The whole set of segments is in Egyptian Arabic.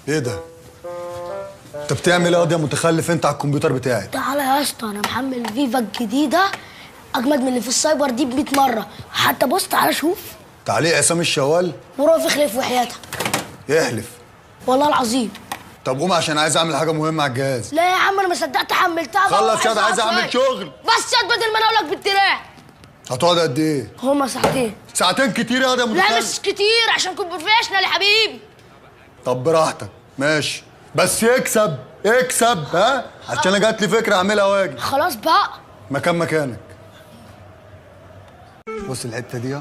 ايه ده؟ انت بتعمل ايه يا متخلف انت على الكمبيوتر بتاعي؟ تعالى يا اسطى، انا محمل فيفا الجديدة اجمد من اللي في السايبر دي ب 100 مرة، حتى بص تعالى شوف. تعليق عصام الشوال؟ ورافي خلف وحياتك. يحلف؟ والله العظيم. طب قوم عشان عايز اعمل حاجة مهمة على الجهاز. لا يا عم انا ما صدقت حملتها. خلص يا عايز اعمل شغل. بس يا بدل ما انا اقول لك بالدراع. هتقعد قد ايه؟ هما ساعتين. ساعتين كتير يا متخلف. لا مش كتير عشان كنت professional يا حبيبي. طب براحتك ماشي، بس اكسب اكسب. ها عشان انا جات لي فكرة اعملها واجي. خلاص بقى مكان مكانك. بص الحتة دي.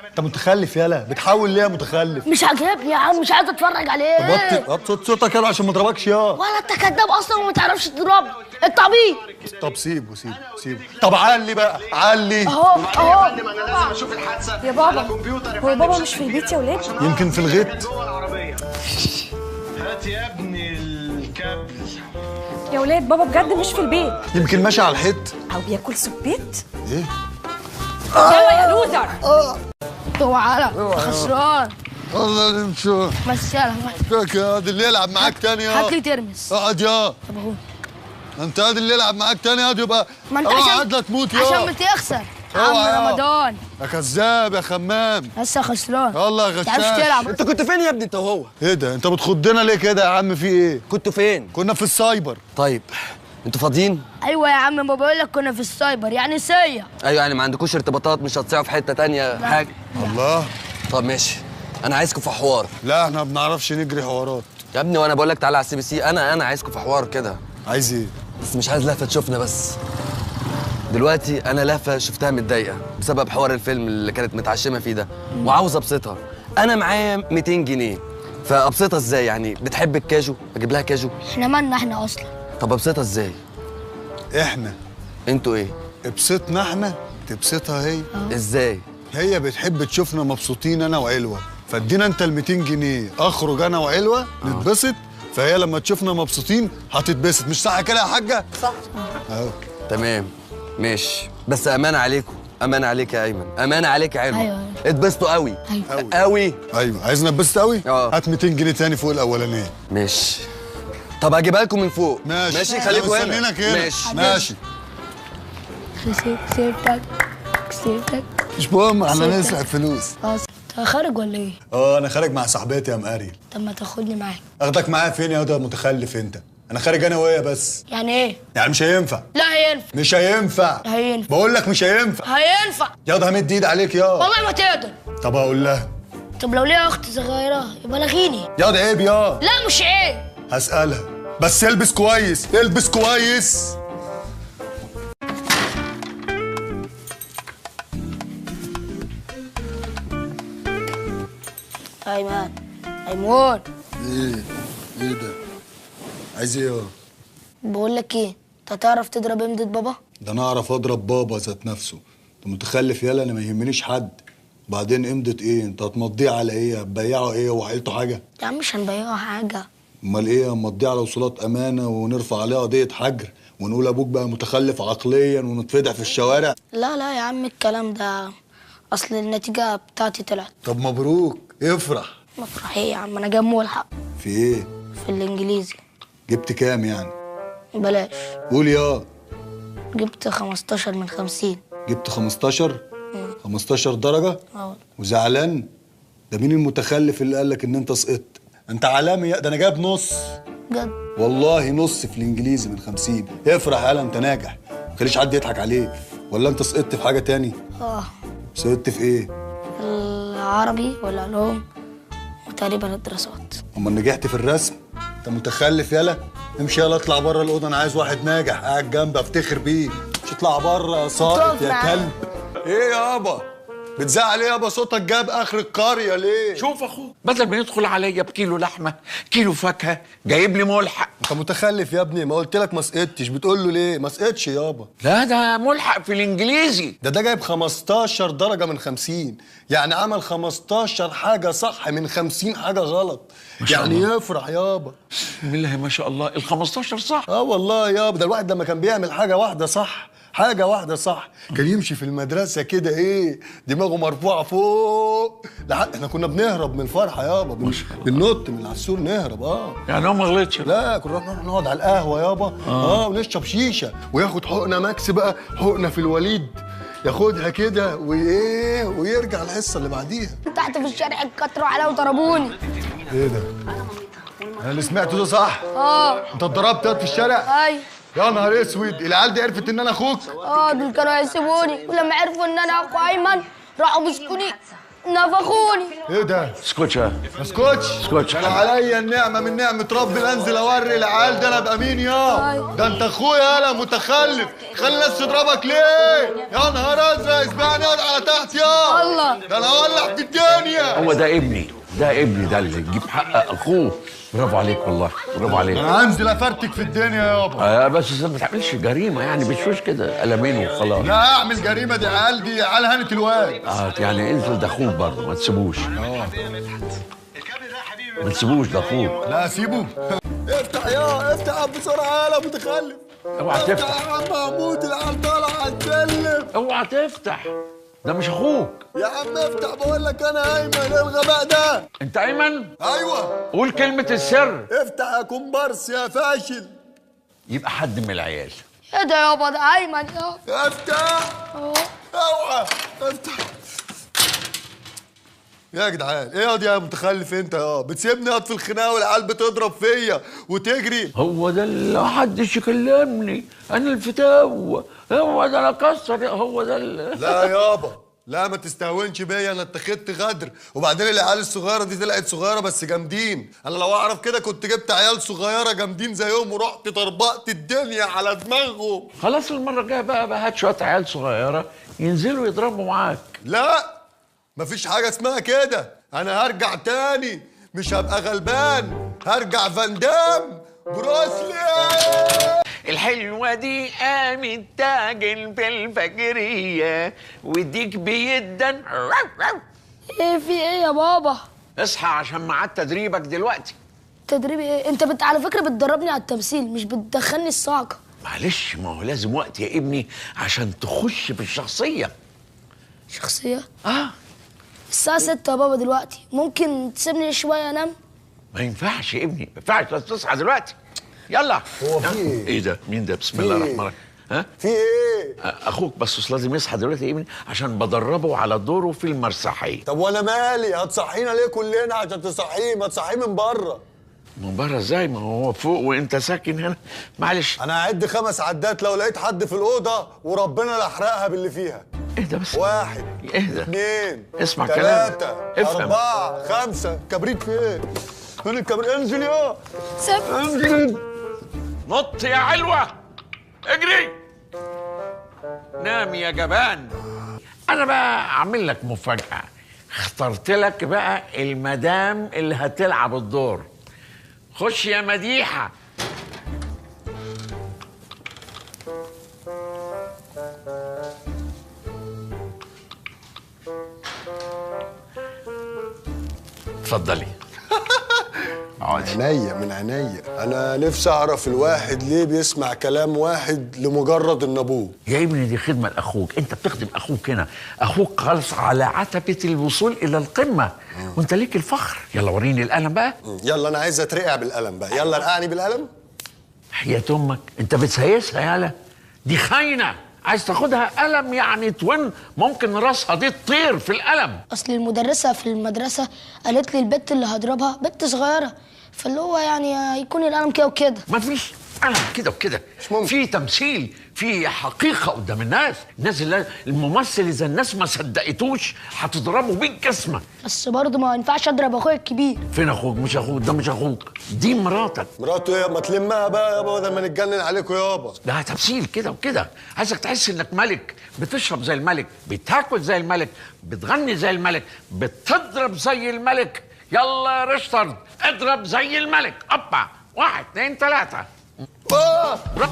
انت متخلف يالا، بتحاول ليه يا متخلف؟ مش عاجبني يا عم، مش عايز اتفرج عليه. طب وطي صوتك يالا عشان ما اضربكش يا. ولا انت كداب اصلا وما تعرفش تضربني، انت عبيط. طب سيبه سيبه سيبه. طب علي بقى علي. اهو اهو. يا فندم انا لازم اشوف الحادثة يا بابا. هو بابا مش في البيت يا ولاد؟ يمكن في الغيط. هات يا ابني الكابل. يا ولاد بابا بجد مش في البيت. يمكن ماشي على الحيط او بياكل سبيت. ايه؟ يلا يا loser. اوعى خسران. الله نمشي. بس يلا يا اللي يلعب معاك تاني. يا هات لي ترمس. اقعد يا. طب اهو. انت قاعد اللي يلعب معاك تاني يا يبقى ما انت عشان لا تموت يا. عشان بتخسر عم رمضان. يا كذاب يا خمام. لسه خسران. يلا يا غشاش. تعرفش تلعب. انت كنت فين يا ابني انت وهو؟ ايه ده؟ انت بتخضنا ليه كده يا عم؟ في ايه؟ كنتوا فين؟ كنا في السايبر. طيب انتوا فاضيين؟ ايوه يا عم، ما بقول لك كنا في السايبر يعني سيا. ايوه يعني ما عندكوش ارتباطات، مش هتصيعوا في حتة تانية حاجة؟ الله. طب ماشي، انا عايزكم في حوار. لا احنا ما بنعرفش نجري حوارات يا ابني، وانا بقول لك تعالى على ال CBC. انا عايزكم في حوار كده. عايز ايه؟ بس مش عايز لهفة تشوفنا. بس دلوقتي انا لهفة شفتها متضايقة بسبب حوار الفيلم اللي كانت متعشمه فيه ده، وعاوز ابسطها. انا معايا 200 جنيه، فابسطها ازاي يعني؟ بتحب الكاجو؟ اجيب لها كاجو؟ احنا مالنا احنا اصلا؟ طب ابسطها ازاي؟ احنا انتوا ايه؟ ابسطنا احنا تبسطها هي. ازاي؟ هي بتحب تشوفنا مبسوطين انا وعلوه، فادينا انت ال 200 جنيه اخرج انا وعلوه نتبسط، فهي لما تشوفنا مبسوطين هتتبسط. مش صح كده يا حاجة؟ صح. اهو تمام ماشي. بس امانه عليكم، امانه عليك يا ايمن، امانه عليك يا علوه. أيوة. اتبسطوا قوي. أيوة. قوي. ايوه عايزنا نتبسط قوي؟ هات 200 جنيه تاني فوق الاولانية. ماشي. طب هجيبها لكم من فوق. ماشي ماشي خليكم هنا. ماشي ماشي. كسبتك كسبتك. مش مهم احنا نسرق فلوس. انت خارج ولا ايه؟ اه انا خارج مع صاحبتي يا مقاري. طب ما تاخدني معاك. اخدك معايا فين يا ده متخلف انت؟ انا خارج انا وهي بس. يعني ايه؟ يعني مش هينفع. لا هينفع. مش هينفع. هينفع. بقول لك مش هينفع. هينفع. يا ده همد ايد عليك يا. والله ما تقدر. طب اقول لها. طب لو ليها اخت صغيرة يبقى لغيني. يا ده عيب يا. لا مش عيب. هسألها بس البس كويس، البس كويس. ايمن ايمون. ايه ايه ده؟ عايز ايه؟ بقول لك ايه، انت تعرف تضرب امضة بابا؟ ده انا اعرف اضرب بابا ذات نفسه. انت متخلف يالا، انا ما يهمنيش حد. بعدين امضة ايه؟ انت هتمضيه على ايه؟ هتبيعه ايه؟ هو حيلته حاجة؟ يا عم مش هنبيعه حاجة. امال ايه؟ هنمضيه على وصولات امانه ونرفع عليها قضية حجر ونقول ابوك بقى متخلف عقليا ونتفضح في الشوارع؟ لا لا يا عم الكلام ده، اصل النتيجة بتاعتي طلعت. طب مبروك، افرح. مفرح ايه يا عم، انا جايب ملحق. في ايه؟ في الانجليزي. جبت كام يعني؟ بلاش. قول يا. جبت 15 من 50. جبت 15؟ 15 درجة؟ اه. وزعلان؟ ده مين المتخلف اللي قال لك ان انت سقطت؟ انت عالمي، ده انا جايب نص. بجد؟ والله نص في الانجليزي من 50. افرح يالا انت ناجح، ما تخليش حد يضحك عليك. ولا انت سقطت في حاجة تاني؟ اه. سقطت في ايه؟ العربي والعلوم وتقريبا الدراسات. امال نجحت في الرسم؟ انت متخلف يالا. امشي يالا اطلع بره الاوضة، انا عايز واحد ناجح قاعد جنبي افتخر بيه. مش اطلع بره يا ساقط يا كلب. ايه يابا؟ بتزعل ايه يابا؟ صوتك جاب اخر القرية ليه؟ شوف اخوك بدل ما يدخل عليا بكيلو لحمه كيلو فاكهة جايب لي ملحق. انت متخلف يا ابني، ما قلت لك ما سقطتش، بتقول له ليه؟ ما سقطش يابا. لا ده ملحق في الانجليزي. ده جايب 15 درجه من 50، يعني عمل 15 حاجة صح من 50 حاجة غلط. يعني يفرح يابا. بسم الله ما شاء الله، ال 15 صح. اه والله يابا، ده الواحد لما كان بيعمل حاجة واحدة صح حاجة واحدة صح. كان يمشي في المدرسة كده ايه، دماغه مرفوعة فوق، لحد احنا كنا بنهرب من الفرحة يابا، بننط من على السور نهرب. يعني هو ما غلطش؟ لا، كنا نروح نقعد على القهوة يابا، ونشرب شيشة، وياخد حقنه ماكس بقى، حقنه في الوليد، ياخدها كده وايه، ويرجع الحصة اللي بعديها. تحت في الشارع اتكتروا عليا وضربوني. ايه ده؟ انا اللي سمعته ده صح؟ انت اتضربت في الشارع؟ ايوه. يا نهار اسود، العيال دي عرفت ان انا اخوك؟ دول كانوا هيسيبوني، ولما عرفوا ان انا اخو ايمن راحوا مسكوني نفخوني. ايه ده؟ اسكتش ما اسكتش. اسكتش. انا عليا النعمة من نعمه ربي انزل اوري العيال ده انا ابقى مين يا؟ ده انت اخويا يالا متخلف، خلي الناس تضربك ليه؟ يا نهار ازرق، اسمعني اقعد على تحت يا الله، ده انا اولع في الدنيا. هو ده ابني، ده ابني، ده اللي يجيب حق اخوه. برافو عليك والله، برافو عليك. انا هنزل افرتك في الدنيا يابا. بس ما تعملش جريمة يعني، بشوش كده قلمين وخلاص. لا اعمل جريمة، دي عيال، دي عيال هانت الواد. يعني انزل، ده اخوك برضه، ما تسيبوش. ما تسيبوش، ده اخوك. لا سيبه. افتح يا، افتح بسرعة يالا متخلف. اوعى تفتح يا عم محمود، العيال طالعه هتسلم. اوعى تفتح، ده مش اخوك. يا عم افتح، بقول لك انا ايمن. ايه الغباء ده؟ انت ايمن؟ ايوه. قول كلمة السر. افتح يا كومبارس يا فاشل. يبقى حد من العيال. ايه ده يابا؟ ده ايمن يابا. افتح. اوعى افتح يا جدعان. ايه يا متخلف انت؟ بتسيبني اقعد في الخناقة والعيال بتضرب فيا وتجري. هو ده اللي محدش يكلمني، انا الفتاوه، هو ده انا اكسر، هو ده. لا يابا، لا ما تستهونش بيا، انا اتخذت غدر. وبعدين العيال الصغيرة دي طلعت صغيرة بس جامدين. انا لو اعرف كده كنت جبت عيال صغيرة جامدين زيهم ورحت طربقت الدنيا على دماغهم. خلاص المرة الجاية بقى هات شوية عيال صغيرة ينزلوا يضربوا معاك. لا مفيش حاجة اسمها كده، انا هرجع تاني، مش هبقى غلبان، هرجع فاندام بروسلي. الحلوة دي قامت تاجل في الفجرية وديك بيدن. ايه في ايه يا بابا؟ اصحى عشان ميعاد تدريبك دلوقتي. تدريب ايه؟ انت على فكرة بتدربني على التمثيل، مش بتدخلني الصاعقة. معلش، ما هو لازم وقت يا ابني عشان تخش في الشخصية. شخصية؟ الساعة 6 يا بابا دلوقتي، ممكن تسيبني شوية انام؟ ما ينفعش يا ابني، ما ينفعش، لازم تصحى دلوقتي. يلا. هو في ايه؟ ايه ده؟ مين ده؟ بسم الله الرحمن الرحيم. ها؟ في ايه؟ اخوك بس لازم يصحى دلوقتي يا ابني عشان بدربه على دوره في المسرحية. طب وانا مالي؟ هتصحينا ليه كلنا عشان تصحيه؟ ما تصحيه من بره. من بره ازاي؟ ما هو فوق وانت ساكن هنا. معلش انا هعد 5 عدات، لو لقيت حد في الاوضة وربنا لا احرقها باللي فيها. اهدى بس. 1 اهدى. 2 اسمع كلامي. 3 4 5. كبريت فين؟ فين الكبريت؟ انزل يا انزل. نط يا علوة، اجري. نام يا جبان. انا بقى اعمل لك مفاجأة، اخترت لك بقى المدام اللي هتلعب الدور. خش يا مديحة. اتفضلي. عينيا من عينيا. انا نفسي اعرف الواحد ليه بيسمع كلام واحد لمجرد ان ابوه. يا ابني دي خدمة لاخوك، انت بتخدم اخوك هنا، اخوك خالص على عتبة الوصول الى القمه، وانت ليك الفخر. يلا وريني القلم بقى. يلا انا عايز اترقع بالقلم بقى، يلا رقعني بالقلم. حياة امك انت بتسيسها يالا، دي خاينه، عايز تاخدها قلم يعني تون، ممكن راسها دي تطير في القلم. اصل المدرسة في المدرسة قالت لي البت اللي هضربها بنت صغيرة، فاللي هو يعني هيكون القلم كده وكده. مفيش قلم كده وكده، مش ممكن. في تمثيل، في حقيقة قدام الناس، الناس اللي الممثل اذا الناس ما صدقتوش هتضربه بالجسمه. بس برضه ما ينفعش اضرب اخويا الكبير. فين اخوك؟ مش اخوك ده، مش اخوك، دي مراتك. مراته ايه؟ ما تلمها بقى يابا بدل ما نتجنن عليكم يابا. ده تمثيل كده وكده، عايزك تحس انك ملك، بتشرب زي الملك، بتاكل زي الملك، بتغني زي الملك، بتضرب زي الملك. يلا يا ريشتارد اضرب زي الملك. ابا 1 2 3.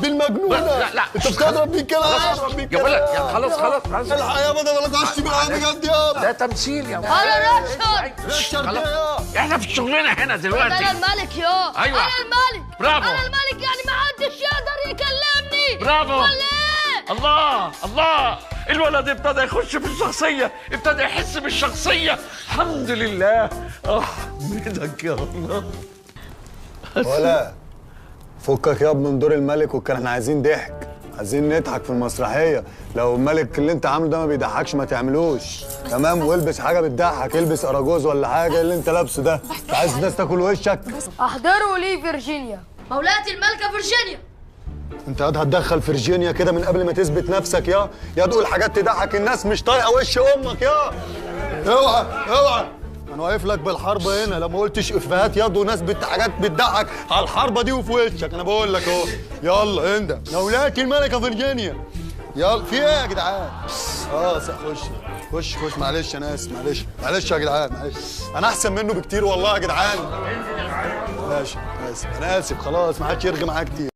بالمجنونه. لا لا انت بتضرب بيه كده، اضرب بيه كده يا ولد. يا خلاص خلاص خلاص، الحق يابا ده ما لطعش بالعب بجد يابا. ده تمثيل يا انا ريتشارد. ريتشارد ايه؟ احنا في شغلنا هنا دلوقتي. انا الملك يا. ايوه انا الملك. برافو. انا الملك، يعني ما حدش يقدر يكلمني. برافو. ولا ايه؟ الله الله، الولد ابتدى يخش في الشخصية، ابتدى يحس بالشخصية، الحمد لله. احمدك يا الله. ولا فكك ياب من دور الملك والكلام، احنا عايزين ضحك، عايزين نضحك في المسرحية. لو الملك اللي انت عامله ده ما بيضحكش ما تعملوش، تمام؟ والبس حاجة بتضحك، البس اراجوز ولا حاجة. اللي انت لابسه ده انت عايز الناس تاكل وشك؟ احضروا لي فيرجينيا، مولاتي الملكة فيرجينيا. انت قاعد هتدخل فيرجينيا كده من قبل ما تثبت نفسك؟ يا تقول حاجات تضحك الناس، مش طايقة وش امك. يا اوعى اوعى، انا واقف لك بالحربة هنا، لو ما قلتش افيهات ياض وناس حاجات بتضحك على الحربة دي وفي وشك، انا بقول لك اهو. يلا انده مولاتي الملكة فيرجينيا. يلا في ايه يا جدعان؟ خش خش خش، معلش انا اسف، معلش معلش يا جدعان، معلش، انا احسن منه بكتير والله يا جدعان. ماشي اسف، انا اسف خلاص، ما حدش يرغي معايا كتير.